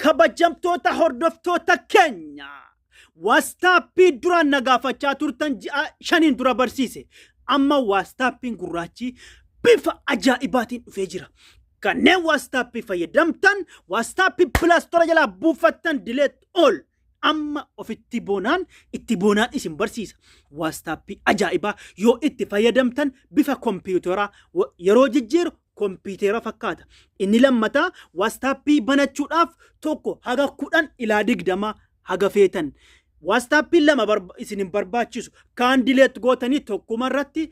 Kabajamtoota hordoftoota keenya, WhatsAppii duraan na gaafachaa turtan ji'a 5n dura barsiise. Amma WhatsAppiin gurraachi bifa ajaa'ibaatiin dhufee jira. Kanneen WhatsAppii fayyadamtan, WhatsAppii Play Store jalaa buufattan, delete all. Amma ofitti boonaan itti boonaan isin barsiisa. WhatsAppii ajaa'ibaa yoo itti fayyadamtan bifa kompiitaraa yeroo jijjiiru kompiitera fakkaata. Inni lammataa, WhatsAppii banachuudhaaf 1 haga 10 ilaa 20 haga feetan. WhatsAppii lama isin hin barbaachisu. Kaan delete gootanii tokkuma irratti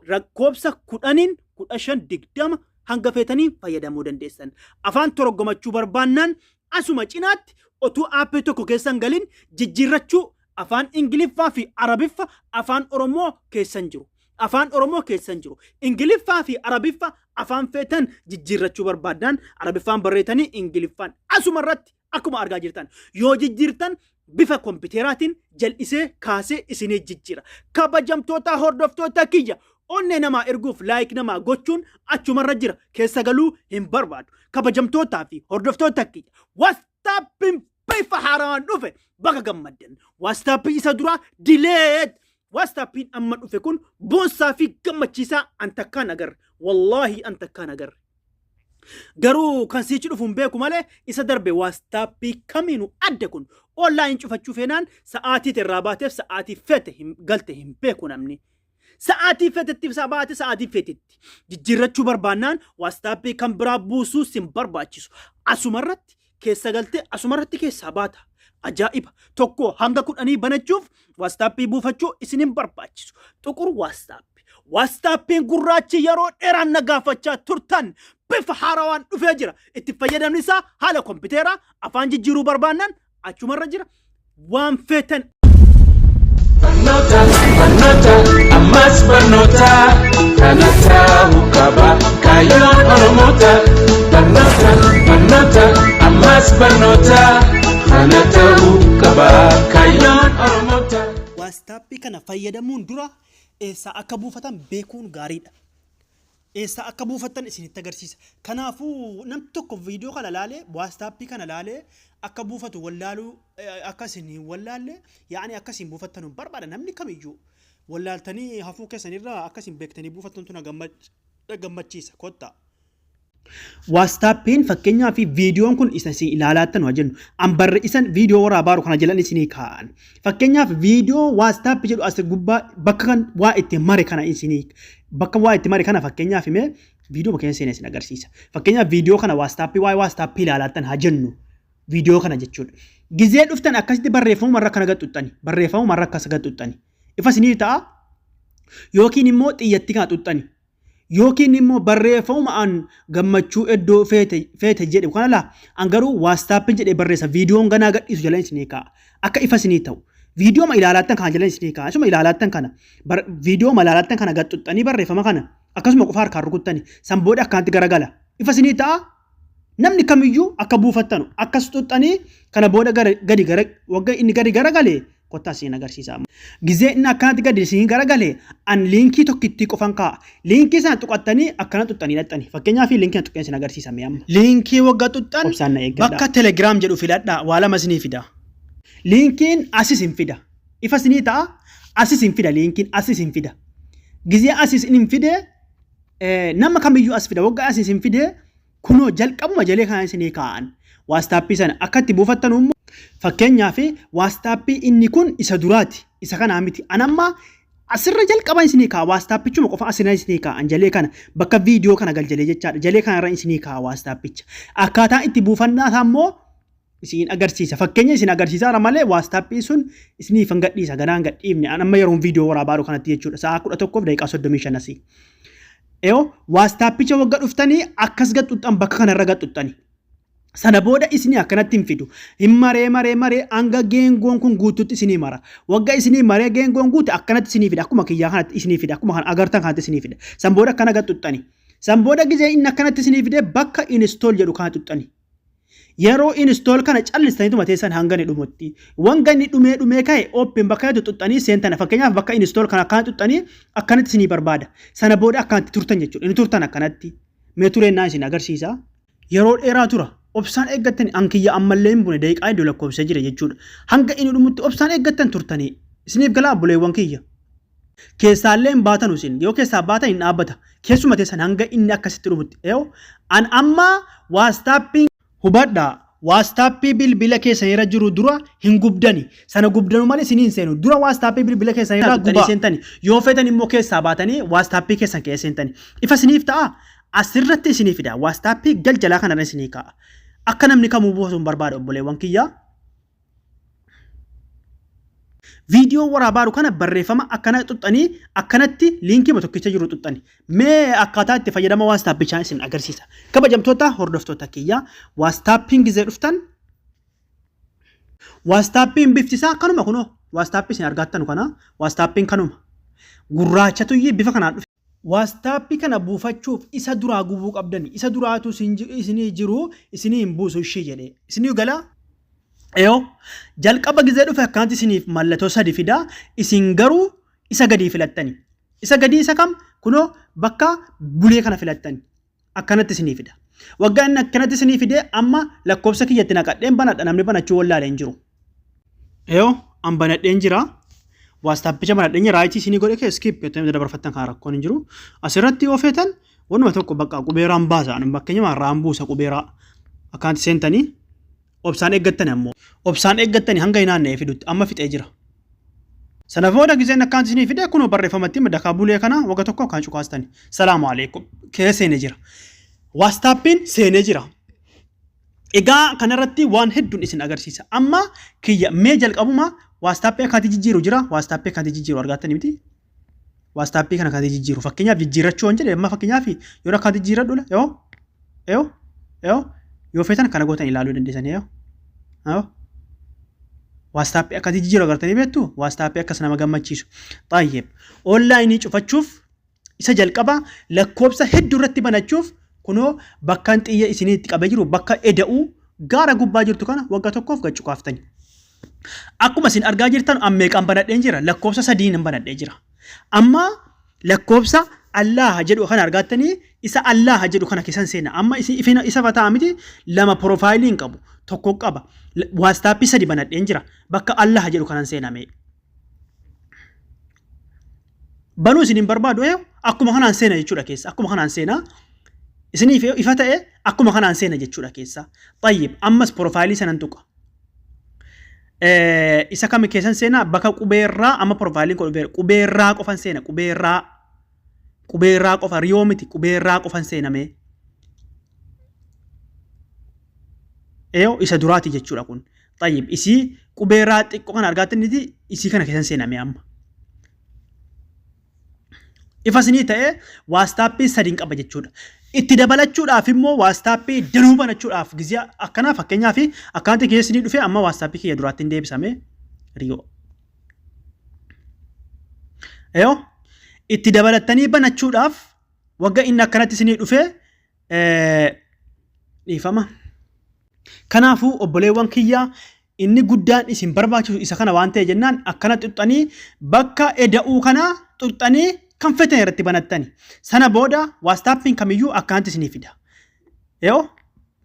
lakkoofsa 10n, 15, 20 hanga feetanii fayyadamuu dandeessan. Afaan toroggomachuu barbaannaan asuma cinaatti otuu aappii tokko keessan galin jijjiirrachuu, afaan Ingiliffaa fi Arabiffa, afaan Oromoo keessan jiru. Afaan Oromoo keessan jiru. Ingiliffaa fi Arabiffa afaan feetan jijjiirrachuu barbaaddaan Arabiffaan barreetanii Ingiliffaan asuma irratti akkuma argaa jirtan yoo jijjiirtan bifa kompiiteraatiin jal'isee kaasee isinii jijjiira. Kabajamtoota hordoftoota kiyya, onnee namaa erguuf like namaa gochuun achumarra jira, keessa galuu hin barbaadu. Kabajamtootaa fi hordoftoota kiyya, WhatsAppiin bifa haaraan dhufe baga gammaddan. WhatsAppii isa duraa delete. WhatsAppiin amma dhufe kun boonsaa fi gammachiisaa an takkaan agarre. Wallaahi an takkaan agarre. Garuu kan siichi dhufu hin beeku malee isa darbe WhatsAppii kamiinuu adda kun. Online cufachuu feenaan sa'aatii irraa baateef sa'aatii feete hin galte hin beeku namni. Sa'aatii feetetti isaa baate sa'aatii feetetti. Jijjiirrachuu barbaannaan WhatsAppii kan biraa buusuu sin barbaachisu. Asumarratti keessa galtee asumarratti keessaa baata. Ajaa'iba! 1 hanga 10 banachuuf WhatsAppii buufachuu isin hin barbaachisu. Xuqur WhatsApp. WhatsAppiin gurraachi yeroo dheeraan na gaafachaa turtan bifa haarawaan dhufee jira. Itti fayyadamni isaa haala kompiiteraa, afaan jijjiiruu barbaannaan achumarra jira. Waan feetan Barnoota, barnoota, ammas barnoota, kana ta'uu qaba kaayyoon Oromoota. Barnoota, barnoota, ammas barnoota, kana ta'uu qaba kaayyoon Oromoota. WhatsAppii kana fayyadamuun dura eessaa akka buufatan beekuun gaariidha. Eessaa akka buufattan isinitti agarsiisa. Kanaafuu namni tokko viidiyoo kana laalee, WhatsAppii kana laalee akka buufatu wallaaluu, akka isin hin wallaalle, yaa'anii akka isin buufattan hin barbaada namni kamiyyuu. Wallaaltanii hafuu keessanirraa akka isin beektanii buufattantu na gammachiisa. Kottaa. WhatsAppiin fakkeenyaa fi viidiyoon kun isa isin ilaalaattan haa jennu. An barre isan viidiyoo waraabaaru kana jalan isinii kaa'an. Fakkeenyaaf viidiyoo WhatsApp jedhu as gubbaa bakka kan waa itti mare kana isinii bakka waa itti mare kana, fakkeenyaaf himee viidiyoo keessa seenee isin agarsiisa. Fakkeenyaaf viidiyoo kana WhatsApp, waa'ee WhatsApp ilaalaattan haa jennu. Viidiyoo kana jechuudha. Gizee dhuftan akkasitti barreeffamuma irra kana gaxuxxani. Barreeffamuma irra akkas gaxuxxani. Ifa isinii ta'a. Yookiin immoo xiyyatti kana xuxxani. Yookiin immoo barreeffamuma an gammachuu iddoo feete feete jedhe kana laa, an garuu WhatsApp jedhee barreessa, viidiyoon ganaa gadhiisu jala isinii kaa'a. Akka ifa isinii ta'u. Viidiyoo ma ilaalaattan kana jala isinii kaa'a. Isuma ilaalaattan kana viidiyoo ma ilaalaattan kana gaxuxxanii barreeffama kana akkasuma qofa harkaan rukuttani. San booda akkanatti garagala. Ifa isinii ta'a. Namni kamiyyuu akka buufattanu akkas xuxxanii kana booda gara gadi gara wagga inni gadi garagale kottaa isin agarsiisa. Gizee inni akkanatti gadi isin garagale an liinkii tokkittii qofan kaa'a. Liinkii sana tuqattanii akkana xuxxanii dhaqxani. Fakkeenyaaf liinkii sana tuqeen isin agarsiisa mee amma. Liinkii wagga xuxxan Obsaan na eeggadhaa. Bakka Telegram jedhu filadhaa, waa lama isinii fida. Liinkiin asis hin fida. Ifa isinii ta'a, asis hin fida, liinkiin asis hin fida. Gizee asis hin fide nama kamiyyuu as fida, wagga as isin fide kunoo jalqabuma jalee kana isinii kaa'an. WhatsAppii sana akka itti buufattan immoo, fakkeenyaaf WhatsAppii inni kun isa duraati, isa kanaa miti. An amma asirra jalqaba isinii kaa'a, WhatsAppichuma qofa asirra isinii kaa'an, jalee kana bakka viidiyoo kana galjalee jechaadha, jalee kanarra isinii kaa'a WhatsAppicha. Akkaataa itti buufannaa isaa immoo isin agarsiisa. Fakkeenya isin agarsiisaara malee WhatsAppiin sun isiniif hin gadhiisa. Ganaa hin gadhiifne. An amma yeroon viidiyoo waraabaaru kanatti jechuudha. Sa'a 11:35 asii. Eeyo, WhatsAppicha wagga dhuftanii akkas gaxuxxan, bakka kanarra gaxuxxani. Sana booda isinii akkanatti hin fidu. Hin maree maree maree hanga geengoon kun guututti isinii mara. Wagga isinii maree geengoon guute akkanatti isinii fida. Akkuma kiyyaa kanatti isinii fida. Akkuma kan agartan kanatti isinii fida. San booda akkana gaxuxxani. San booda gizee inni akkanatti isinii fide bakka install jedhu kana xuxxani. Yeroo install kana callistaniituma teessan hanga inni dhumutti. Wanga inni dhumee dhumee ka'e open bakka jedhu xuxxanii seentana. Fakkeenyaaf bakka install kana akkana xuxxanii akkanatti isinii barbaada. Sana booda akkanatti turtan jechuudha. Inni turtan akkanatti. Mee tureennaa isin agarsiisa. Yeroo dheeraa tura. Obsaan eeggattani an kiyya ammallee hin bune daqiiqaa hedduu lakkoofsee jira jechuudha. Hanga inni dhumutti obsaan eeggattan turtanii. Isiniif galaa obboleewwan kiyya. Keessaallee hin baatanu isin. Yoo keessaa baatan hin dhaabbata. Keessuma teessan hanga inni akkasitti dhumutti. Eeyo an amma waastaappiin Hubadhaa, Waastaappii bilbila keessan irra jiru dura hin gubdani. Sana gubdanu malee isinii hin seenu. Dura waastaappii bilbila keessan irraa gubaa seentani. Yoo feetan immoo keessaa baatanii waastaappii keessan keessa seentani. Ifa isiniif ta'aa? Asirratti isinii fida. Waastaappii gal jalaa kanarra isinii kaa'a. Akka namni kamuu buufatu hin barbaadu obboleewwan kiyyaa. Viidiyoo waraabaaru kana barreeffama akkana xuxxanii akkanatti liinkii tokkicha jiru xuxxani. Mee akkaataa itti fayyadama waastaappichaa isin agarsiisa. Kabajamtoota hordoftoota kiyyaa waastaappiin gizee dhuftan waastaappiin bifti isaa kanuma kunoo waastaappii isin argaattanu kana waastaappiin kanuma gurraachatu bifa kanaan dhufe. Waastaappii kana buufachuuf isa duraa gubuu qabdani. Isa duraatu isinii jiru isinii hin buusu ishii jedhee. Isinii galaa? Eeyoo jalqaba gizee dhufe akkanatti isiniif mallatoo sadi fida isin garuu isa gadii filattani. Isa gadii isa kam kunoo bakka bulee kana filattani. Akkanatti isinii fida. Waggaa inni akkanatti isinii fide amma lakkoofsa kiyyatti naqadheen banadha namni banachuu wallaale hin jiru. Eeyoo an banadheen jira. Waastaappicha banadheen jira. Raayitii isinii godhe kee skip jettanii dabarfattan kana rakkoon hin jiru. Asirratti yoo feetan wanuma tokko bakka qubeeraan baasa. Fakkeenyaaf raan buusa qubeeraa. Akkanatti seentanii obsaan eeggattani ammoo. Obsaan eeggattani hanga hin naanna'ee fidutti amma fixee jira. Sana booda gizeen akkaan isinii fide kunoo barreeffamatti dakaa bulee kana wagga tokko akkaan cuqaastani. Salaamu alaikum. Kee seenee jira. Waastaappiin seenee jira. Egaa kanarratti waan hedduun isin agarsiisa. Amma kiyya mee jalqabuma waastaappii akkaati jijjiiru jira. Waastaappii akkaati jijjiiru argaattani miti. Waastaappii kana akkaati jijjiiru. Fakkeenyaaf jijjiirrachuu waan jedhe amma fakkeenyaaf yoo akkaati jijjiirradhu yoo yoo yoo yoo feetan kana gootan ilaaluu dandeessan yoo yoo waastaappii akkaati jijjiiru agartanii beektu waastaappii akkas nama gammachiisu. Xaayyib onlaayinii cufachuuf isa jalqaba lakkoofsa hedduu irratti banachuuf kunoo bakkaan xiyya isinii itti qabee jiru bakka eda'uu gaara gubbaa jirtu kana wagga tokkoof gad cuqaaftani. Akkuma isin argaa jirtan an meeqaan banadheen jira lakkoofsa sadiin banadhee jira. Amma lakkoofsa Allaaha jedhu kana argaattanii isa Allaaha jedhu kana keessan seena. Amma isin isa fataa miti lama piroofaayilii hin qabu tokko qaba. Waastaappii sadi banadheen jira. Bakka Allaaha jedhu kanan seename. Banuu isin hin barbaadu ee akkuma kanaan seena jechuudha keessa. Akkuma kanaan seena. Isiniif ifa ta'e akkuma kanaan seena jechuudha keessa. Xayyib ammas piroofaayilii sanan tuqa. Isa kami keessan seenaa bakka qubeerraa amma piroofaayiliin koo dhufeera. Qubeerraa qofan seena qubeerraa. Qubeerraa qofa riyoo miti qubeerraa qofan seenamee. Eeyoo isa duraati jechuudha kun. Xayyib isii qubeerraa xiqqoo kana argaattaniiti isii kana keessan seenamee amma. Ifa isinii ta'e waastaappii sadiin qaba jechuudha. Itti dabalachuudhaaf immoo waastaappii danuu banachuudhaaf gizee akkanaa fakkeenyaaf akkaanti keessa isinii dhufe amma waastaappii kiyya duraatti hin deebisame riyoo. Eeyoo itti dabalattanii banachuudhaaf wagga inni akkanatti isinii dhufe dhiifama. Kanaafuu obboleewwan kiyya inni guddaan isin barbaachisu isa kana waan ta'e jennaan akkana xuxxanii bakka eda'uu kana xuxxanii kan fetan irratti banattani. Sana booda waastaappiin kamiyyuu akkanatti isinii fida. Yoo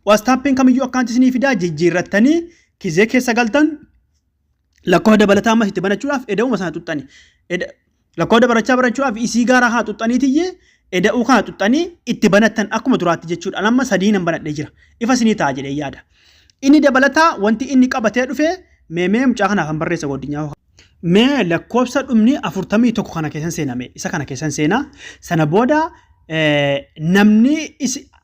waastaappiin kamiyyuu akkanatti isinii fida jijjiirrattanii kizee keessa galtan lakkoofsa dabalataa ammas itti banachuudhaaf eda'uma sana xuxxani. Lakkoofsa dabalachaa banachuudhaaf isii gaaraa kana xuxxaniitiyyee eda'uu kana xuxxanii itti banattan akkuma duraatti jechuudha. Amma sadii nan banadhee jira. Ifa isinii ta'a jedhee yaada. Inni dabalataa wanti inni qabatee dhufe mee mee mucaa kanaaf han barreessa godinyaa. Mee lakkoofsa dhumni 41 kana keessan seename isa kana keessan seenaa sana booda namni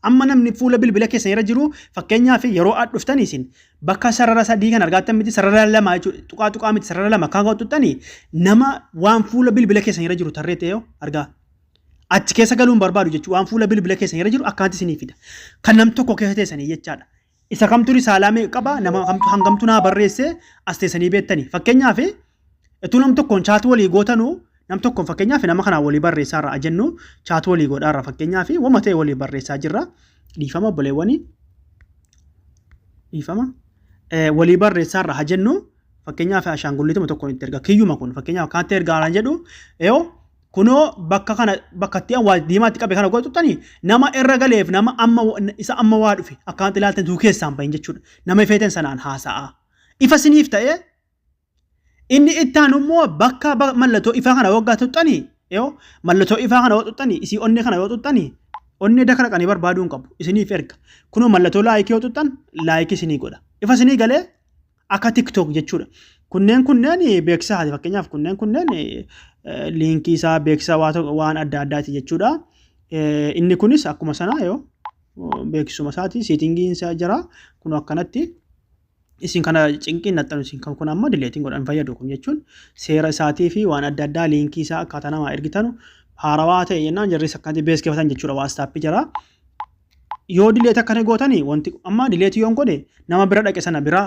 amma namni fuula bilbila keessan irra jiru fakkeenyaaf yeroo ad dhuftan isin Bakka sarara sadii kan argaattan miti sarara lama jechuudha. Tuqaa tuqaa miti sarara lama kan xuxxani nama waan fuula bilbila keessan irra jiru tarree ta'e argaa. Achi keessa galuun barbaadu jechuudha. Waan fuula bilbila keessan irra jiru akkanatti isinii fida. Kan nam tokko keessa teessanii jechaadha. Isa kamtu risaalaa meeqa qaba nama kamtu hangamtu naa barreesse as teessanii beektani. Fakkeenyaaf utuu nam tokkoon chaat walii gootanuu nam tokkoon fakkeenyaaf nama kanaan walii barreessaa irra jennu chaat walii godhaa irra fakkeenyaaf wama ta'e walii barreessaa jirra. Dhiifama obboleewwanii. Dhiifama. Walii barreessaa irra haa jennu fakkeenyaaf ashaangulliituma tokkoon itti erga kiyyuma kun fakkeenyaaf akkanatti ergaa jedhu yoo Kunoo bakka kana bakka itti waa diimaatti qabe kana godhuttani nama irra galeef nama amma isa amma waa dhufe akkaanti ilaaltan tuu keessaan bahin jechuudha. Nama ifeeten sanaan haasa'aa. Ifa siniif ta'ee inni itti aanu immoo bakka mallattoo ifaa kana waggaa tuxxanii yoo mallattoo ifaa kana yoo tuxxanii isii onnee kana yoo tuxxanii onnee daka dhaqanii barbaaduu hin qabu isiniif erga. Kunoo mallattoo laayikii yoo tuxxan laayikii isinii godha. Ifa isinii galee akka TikTok jechuudha. Kunneen kunneen beeksisa haati fakkeenyaaf kunneen kunneen liinkii isaa beeksisa waan adda addaati jechuudha. Inni kunis akkuma sanaa yoo beeksisuma isaati siitingiin isaa jira kun akkanatti isin kana cinqiin naxxanu isin kan kun amma dileetiin godhan fayyadu kun jechuun seera isaatii fi waan adda addaa liinkii isaa akkaataa namaa ergitanu haarawaa ta'e jennaan jarris akkanatti beeskifatan jechuudha waastaappii jira. Yoo dileet akkana gootani wanti amma dileetii yoon godhe nama bira dhaqe sana bira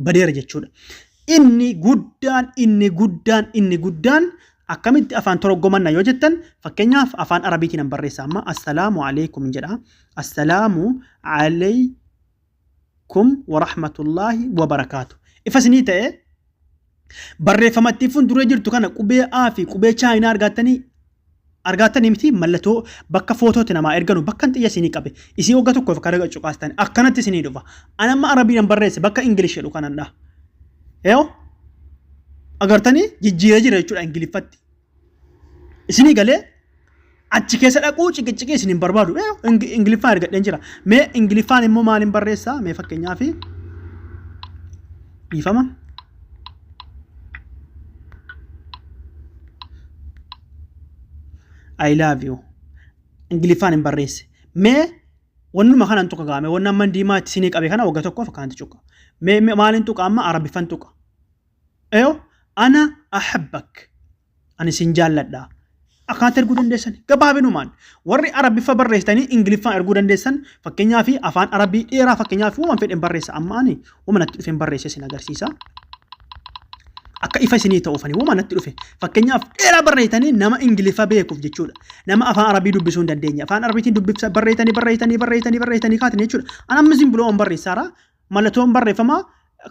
badeera jechuudha. Inni guddaan inni guddaan inni guddaan akkamitti afaan toroggomanna yoo jettan fakkeenyaaf afaan arabiitiin an barreessa amma assalaamu alaikum jedha. Assalaamu alaikum warahmatullaahi wabarakaatu. Ifa isinii ta'e barreeffamatti fuuldura jirtu kana qubee A fi qubee Chaayinaa argaattanii argaattanii miti mallattoo bakka footootti namaa erganu bakka xiyya isinii qabe isii wagga tokkoof akka cuqaastan akkanatti isinii dhufa. An amma arabiidhaan barreesse bakka Ingilish jedhu kanadha. Eeyo agartanii jijjiiree jira jechuudha Ingiliffatti. Isinii galee achi keessa dhaquu ciqiciqii isin hin barbaadu. Ingiliffaan ergadheen jira. Mee Ingiliffaan immoo maaliin barreessaa? Mee fakkeenyaaf dhiifama. I love you. Ingiliffaan hin barreesse. Mee wannuma kanan tuqa gaame wanna amma diimaa itti isinii qabe kana wagga tokkoof akkanatti cuqa. Mee maaliin tuqa amma Arabiffan tuqa. Eyo ana ahabbak. Ani sin jaalladha. Akkanatti erguu dandeessan gabaabinumaan warri Arabiffa barreessitanii Ingiliffaan erguu dandeessan fakkeenyaaf afaan Arabii dheeraa fakkeenyaaf waan fedhen barreessa amma ani waan natti dhufen barreesse isin agarsiisa. Akka ifa isinii ta'uuf ani waan natti dhufe fakkeenyaaf dheeraa barreessitanii nama Ingiliffa beekuuf jechuudha. Nama afaan Arabii dubbisuu hin dandeenye afaan Arabiitiin dubbisa barreessitanii barreessitanii barreessitanii barreessitanii kaatanii jechuudha. Ani amma isin buloo barreessaara mallattoon barreeffamaa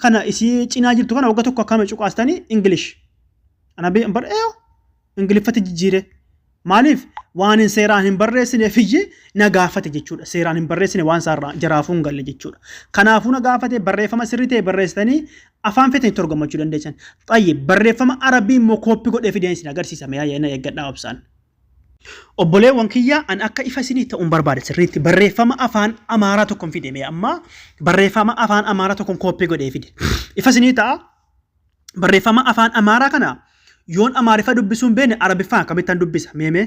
kana isii cinaa jirtu kana wagga tokko akkama cuqaastanii English. Ana bee bar eeyo Ingiliffatti jijjiire. Maaliif waan hin seeraan hin barreessineef iyyee na gaafate jechuudha. Seeraan hin barreessine waan isaarraa jaraafuu hin galle jechuudha. Kanaafuu na gaafate barreeffama sirrii ta'e barreessitanii afaan feetan itti dorgommachuu dandeessan. Xayyib barreeffama Arabii immoo kooppii godhee fideen isin agarsiisa. Mee na eeggadhaa obsaan. Obboleewwan kiyya an akka ifa isinii ta'uun barbaada sirriitti barreeffama afaan Amaaraa tokkon fide mee amma barreeffama afaan Amaaraa tokkon kooppii godhee fide. Ifa isinii ta'a barreeffama afaan Amaaraa kana yoon Amaariffa dubbisuu hin beekne Arabiffaan akkamittan dubbisa mee mee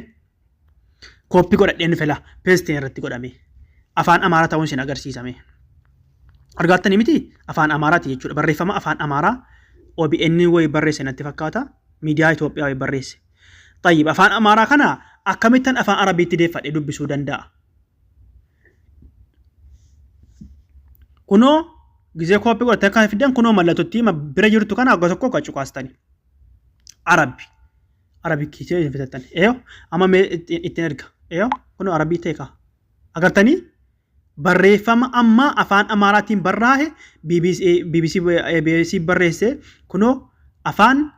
kooppii godhadheen dhufe laa peestiin irratti godhame afaan Amaaraa ta'uun isin agarsiisa mee. Argaattanii miti afaan Amaaraati jechuudha barreeffama afaan Amaaraa OBN wayi barreesse natti fakkaata miidiyaa Itoophiyaa wayi barreesse. Xayyib afaan Amaaraa kana akkamittan afaan Arabiitti deeffadhe dubbisuu danda'a? Kunoo gizee kooppii godhattee akka fiddan kunoo mallattootti bira jirtu kana akka tokko akka cuqaastani. Arabi. Arabi kiisee isin fitattan. Eeyo amma mee ittiin erga. Eeyo kunoo Arabii ta'e kaa. Agartanii? Barreeffama amma afaan Amaaraatiin barraahe BBC BBC ABC barreesse kunoo afaan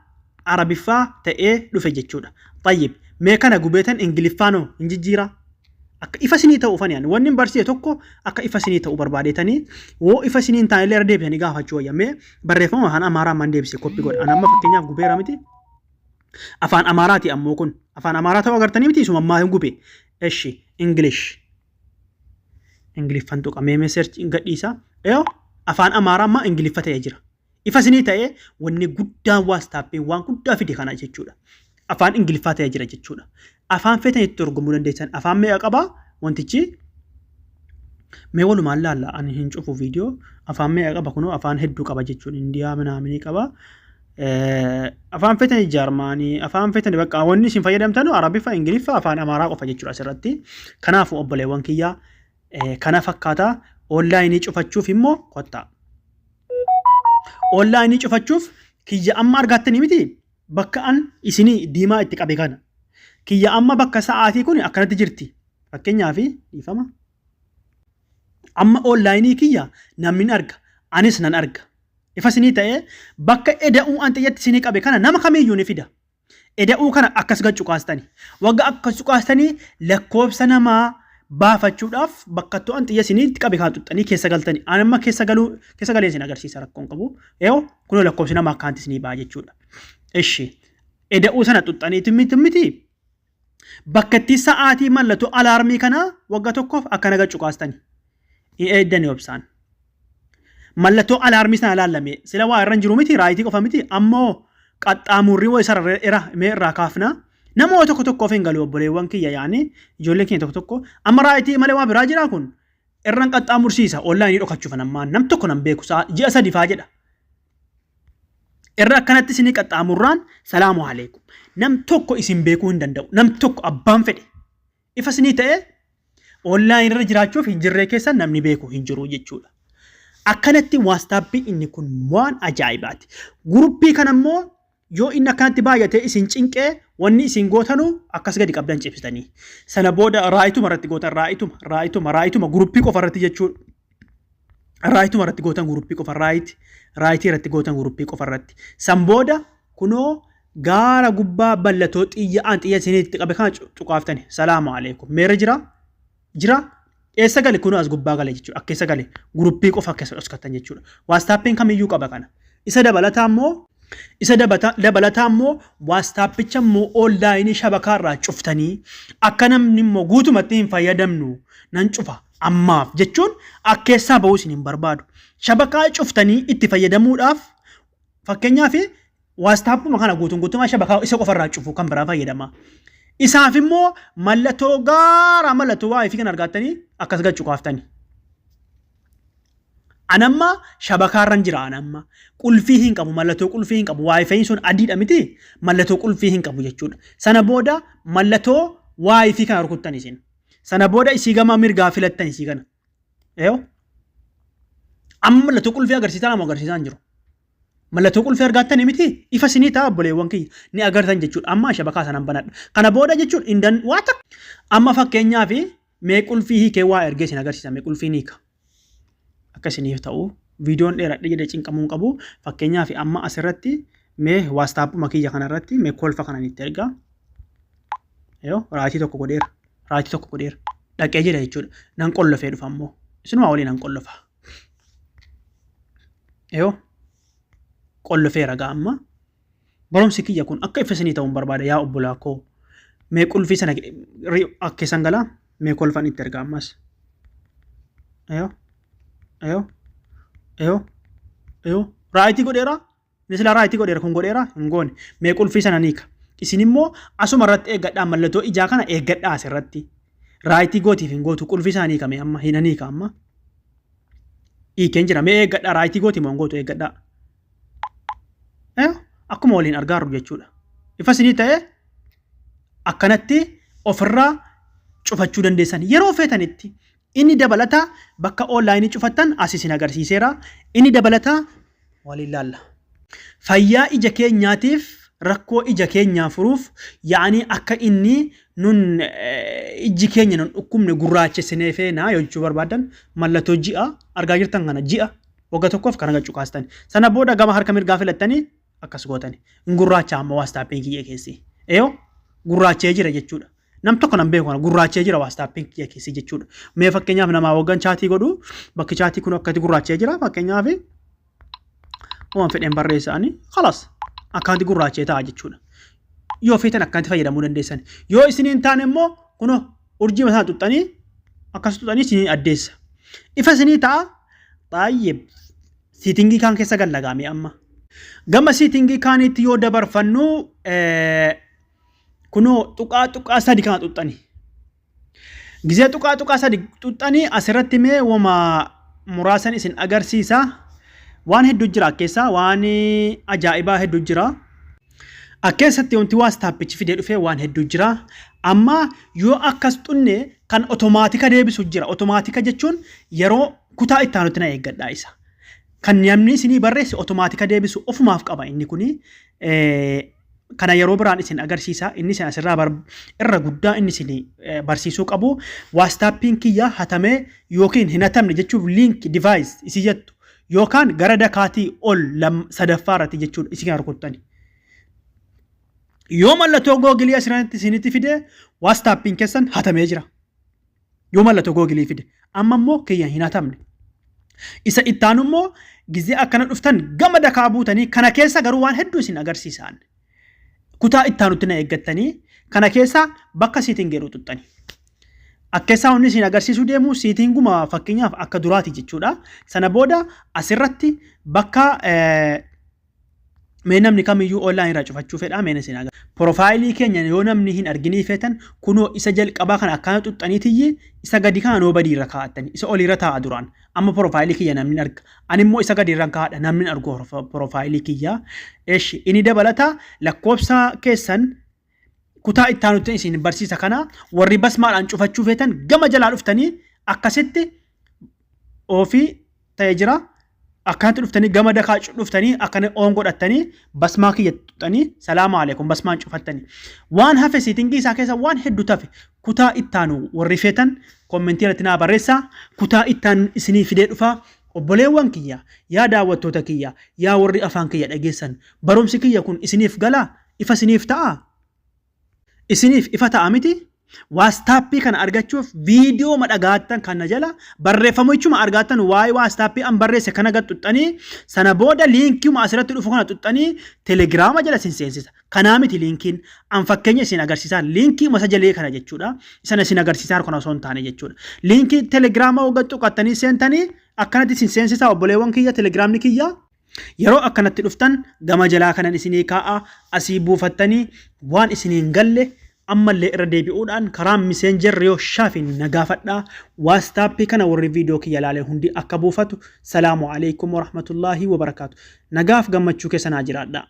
Arabiffaa ta'ee dhufe jechuudha. Xayyib mee kana gubeetan Ingiliffaanoo hin jijjiiraa? Akka ifa isinii ta'uufani ani wanni hin barsiise tokko akka ifa isinii ta'u barbaadeetanii woo ifa isinii hin taane illee irra deebisanii gaafachuu wayya. Mee barreeffama afaan Amaaraa amman deebise koppi godha. Ani amma fakkeenyaaf gubeera miti. Afaan Amaaraati ammoo kun afaan Amaaraa ta'uu agartanii miti isuma ammaa hin gube. Eshi English. Ingiliffan tuqa mee mee search gadhiisa. Eyo afaan Amaaraa ammaa Ingiliffa ta'ee jira. Ifa isinii ta'ee wanni guddaan waastaappiin waan guddaa fide kana jechuudha. Afaan Ingiliffaa ta'ee jira jechuudha. Afaan feetan itti dorgomuu dandeessan. Afaan meeqa qabaa wantichi? Mee walumaan laalla ani hin cufu viidiyoo. Afaan meeqa qaba kunoo afaan hedduu qaba jechuudha. Indiyaa minaaminii qaba. Afaan feetanii Jaarmaanii afaan feetanii bakka wanni isin fayyadamtanu Arabiffa, Ingiliffa, afaan Amaaraa qofa jechuudha asirratti. Kanaafuu obboleewwan kiyyaa kana fakkaata onlaayinii cufachuuf immoo kottaa. Onlaayinii cufachuuf kiyya amma argaattanii miti bakka an isinii diimaa itti qabe kana. Kiyya amma bakka sa'aatii kun akkanatti jirti. Fakkeenyaaf dhiifama. Amma onlaayinii kiyya namni ni arga anis nan arga. Ifa isinii ta'ee bakka eda'uu an xiyyatti isinii qabe kana nama kamiyyuu ni fida. Eda'uu kana akkas gad cuqaastani. Wagga akkas cuqaastanii lakkoofsa namaa baafachuudhaaf bakka to'an xiyya isinii itti qabe kana xuxxanii keessa galtani. Ani amma keessa galuu keessa galee isin agarsiisa rakkoon qabu. Eeyo kunoo lakkoofsi namaa akkaanti isinii ba'a jechuudha. Ishi eda'uu sana xuxxanii miti miti bakka itti sa'aatii mallattoo alaarmii kanaa wagga tokkoof akkana gad cuqaastani. Hin eeddani obsaan. Mallattoo alaarmii sana laallame sila waa irra hin jiru miti raayitii qofa miti ammoo qaxxaamurri waa isa irra mee irraa kaafna. Namoota tokko tokkoof hin galu obboleewwan kiyya yaani ijoolleen keenya tokko tokko amma raayitii malee waa biraa jiraa kun irran qaxxaamursiisa onlaayinii dhokachuuf ammaa nam tokko nan beeku ji'a sadi faa jedha. Irra akkanatti isinii qaxxaamurraan salaamu alaikum. Nam tokko isin beekuu hin danda'u. Nam tokko abbaan fedhe. Ifa isinii ta'e online irra jiraachuuf hin jirree keessan namni beeku hin jiru jechuudha. Akkanatti waastaappiin inni kun waan ajaa'ibaati. Guruppii kana immoo yoo inni akkanatti baay'atee isin cinqee wanni isin gootanu akkas gadi qabdan cibsitanii. Sana booda raayituma irratti gootan raayituma raayituma raayituma guruppii qofa irratti jechuudha. Raayituma irratti gootan guruppii qofa raayiti raayitii irratti gootan guruppii qofa irratti. San booda kunoo gaara gubbaa ballatoo xiyya aan xiyya isinitti qabe kana cuqaaftani. Salaamu alaikum. Meerra jira? Jira? Eessa gale? Kunoo as gubbaa gale jechuudha. Akka eessa gale? Guruppii qofa keessa dhoskattan jechuudha. Waastaappiin kamiyyuu qaba kana. Isa dabalataa immoo isa dabalataa immoo waastaappicha immoo oonlaayinii shabakaa irraa cuftanii akka namni immoo guutumatti hin fayyadamnu nan cufa ammaaf jechuun akka keessaa bahuu isin hin barbaadu. Shabakaa cuftanii itti fayyadamuudhaaf fakkeenyaaf waastaappuma kana guutuun guutumaa shabakaa isa qofarraa cufu kan biraa fayyadama. Isaaf immoo mallattoo gaaraa mallattoo waayifii kan argattanii akkas gad cuqaaftani. Anamma shabakaarran jira anamma qulfii hin qabu mallattoo qulfii hin qabu waayifayiin sun adiidha miti mallattoo qulfii hin qabu jechuudha. Sana booda mallattoo waayifii kana rukuttan isin. Sana booda isii gama mirgaa filattan isii kana. Eeyo. Amma mallattoo qulfii agarsiisaa nama agarsiisaa hin jiru. Mallattoo qulfii argaattanii miti ifa isinii ta'a obboleewwan kiyya ni agartan jechuudha. Amma shabakaa sanan banadha. Kana booda jechuun hin dan waa takka. Amma fakkeenyaaf mee qulfii hiikee waa ergee isin agarsiisa mee qulfii ni hiika. Akka isiniif ta'u viidiyoon dheeradhe jedhee cinqamuu hin qabu. Fakkeenyaaf amma asirratti mee waastaappuma kiyya kanarratti mee kolfa kanan itti ergaa. Yoo raayitii tokko godheera. Raayitii tokko godheera. Dhaqee jira jechuudha. Nan qollofee dhufa ammoo. Isinumaa waliin nan qollofa. Yoo qollofeera gaa amma. Barumsi kiyya kun akka ifa isinii ta'uun barbaada yaa obbolaa koo. Mee qulfii sana akka keessan galaa mee kolfan itti ergaa ammas. Yoo yoo yoo yoo raayitii godheera. Inni silaa raayitii godheera kun godheera hin goone. Mee qulfii sana niika. Isin immoo asuma irratti eeggadhaa mallattoo ijaa kana eeggadhaa asirratti. Raayitii gootiif hin gootu qulfii sana niika mee amma hin niika amma. Hiikeen jira mee eeggadhaa raayitii gootii moo hin gootu eeggadhaa. Akkuma waliin argaarru jechuudha. Ifa isinii ta'e akkanatti ofirraa cufachuu dandeessan yeroo feetanitti. Inni dabalataa bakka onlaayinii cufattan as isin agarsiiseera. Inni dabalataa waliin laalla. Fayyaa ija keenyaatiif rakkoo ija keenyaa furuuf yaa'anii akka inni nun ijji keenya nun dhukkubne gurraachessinee feenaa yoo jechuu barbaadan mallattoo ji'a argaa jirtan kana ji'a wagga tokkoof kana gad cuqaastan. Sana booda gama harka mirgaa filattanii akkas gootani. Hin gurraacha amma waastaappiin kiyya keessi. Eeyoo gurraachee jira jechuudha. Nam tokko nan beeku kana gurraachee jira waastaappiin kiyya keessi jechuudha. Mee fakkeenyaaf namaa waggan chaatii godhu bakki chaatii kun akkatti gurraachee jira fakkeenyaaf waan fedheen barreessa ani kalas akkanatti gurraachee ta'a jechuudha. Yoo feetan akkanatti fayyadamuu dandeessan. Yoo isiniin taane immoo kunoo urjii mataa xuxxanii akkas xuxxanii isiniin addeessa. Ifa isinii ta'a baay'ee siitingii kaan keessa gallagaame amma. Gama siitingii kaaniitti yoo dabarfannu kunoo tuqaa tuqaa sadi kana xuxxani. Gizee tuqaa tuqaa sadi xuxxanii asirratti mee wama muraasan isin agarsiisa. Waan hedduu jira akkeessa waan ajaa'ibaa hedduu jira. Akkeessatti wanti waastaappichi fidee dhufee waan hedduu jira. Amma yoo akkas xunne kan otomaatika deebisu jira. Otomaatika jechuun yeroo kutaa itti aanutti na eeggadhaa isa. Kan namni isinii barreesse otomaatika deebisu ofumaaf qaba inni kuni. Kana yeroo biraan isin agarsiisa. Inni isin asirraa irra guddaa inni isin barsiisuu qabu waastaappiin kiyya hatamee yookiin hin hatamne jechuuf link device isii jettu yookaan gara dakaatii ol sadaffaa irratti jechuudha isin kana rukuttani. Yoo mallattoo googilii asirratti isinitti fide, waastaappiin keessan hatamee jira. Yoo mallattoo googilii fide, amma immoo kiyya hin hatamne. Isa ittaanu immoo gizee akkana dhuftan gama dakaa buutanii kana keessa garuu waan hedduu isin agarsiisaan. Kutaa ittaanutti na eeggattanii kana keessa bakka siitiin jedhu tuxxani. Akka isaa wanni isin agarsiisuu deemu siitinguma fakkeenyaaf akka duraati jechuudha. Sana booda asirratti bakka mee namni kamiyyuu online irraa cufachuu fedhaa mee isin agarsiisa. Profaayilii keenya yoo namni hin arginii feetan, kunoo isa jalqabaa kana akkana xuxxaniitiyyi isa gadi kana nobody irra kaa'attani. Isa oliirra taa'a duraan. Amma profaayilii kiyya namni hin arga. Ani immoo isa gadi irra kaa'adha, namni hin argu profaayilii kiyya. Eshi, inni dabalata lakkoofsa keessan kutaa itti aanutti isin barsiisa. Kana warri basmaadhaan cufachuu feetan gama jalaa dhuftanii akkasitti ofii ta'ee jira. Akkanatti dhuftanii gama dakaa dhuftanii akkana on godhattanii basmaa kiyya tuxxanii, salaamu alaikum, basmaan cufattanii. Waan hafe siitingii isaa keessa waan hedduu tafe kutaa ittaanu warri feetan kommentii irratti naa barreessaa, kutaa ittaanu isinii fidee dhufaa. Obboleewwan kiyya, yaa daawwattoota kiyya, yaa warri afaan kiyya dhageessan, barumsi kiyya kun isiniif galaa? Ifa isiniif ta'aa? Isiniif ifa ta'a miti? Waastaappii kana argachuuf viidiyoo ma dhagaattan kana jala barreeffamichuma argaattan waa'ee waastaappii an barreesse kana gad xuxxanii, sana booda liinkiuma asirratti dhufu kana xuxxanii telegiraama jala isin seensisa. Kanaa miti, liinkiin an fakkeenya isin agarsiisaa liinkii isa jalee kana jechuudha. Isana isin agarsiisaa kana osoo hin taane jechuudha. Liinkii telegiraama hogga tuqattanii seentanii akkanatti isin seensisa, obboleewwan kiyya, telegiraamni kiyya. Yeroo akkanatti dhuftan gama jalaa kanan isinii kaa'a, asii buufattanii waan isinii hin galle ammallee irra deebi'uudhaan karaa miseenjer yoo shaafiin na gaafadhaa. Waastaappii kana warri viidiyoo kiyya ilaale hundi akka buufatu. Salaamu alaikum warahmatullaahi wabarakaatu. Nagaaf gammachuu keessa naa jiraadhaa.